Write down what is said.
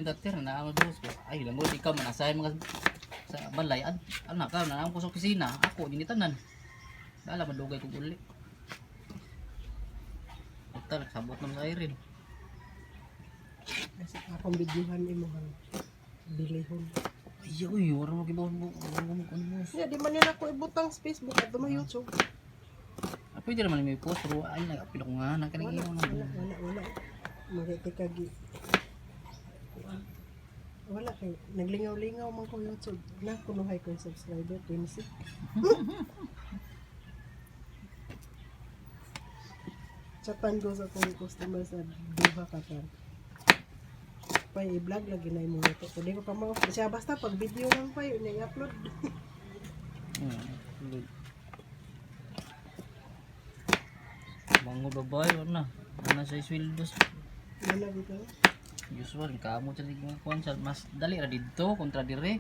Cutter na ako, boss ko. Ay, langgod ikaw manasay mga sa balay ad anak ka na ko sa opisina. Ako dinitanan. Tanan. Dala madugay kog uli. Total sabot naman sa Irene. Kasi akong videohan imo hang bilihon. Ay, uy, wala mo gibaw mo mo mo boss. Nya di man nila ko ibutang sa Facebook at mo YouTube. Ah, pwede naman may post pero ay nagapil ako nga na kanang Wala, imo wala, na. wala, wala. Magiti kagi. Wala kay naglingaw-lingaw man ko YouTube. Na kunuhay ko yung subscriber 26. Chatan ko sa akong customer sa duha ka pa. Pay i-vlog lagi na imo ito. Kung di ko pa ma siya basta pag video lang pa yun i-upload. Good. Bango babay, wala na. Wala sa sweldos. Wala bitaw. Usual, kamo sa mga kuan sa mas dali ra didto kontra dire.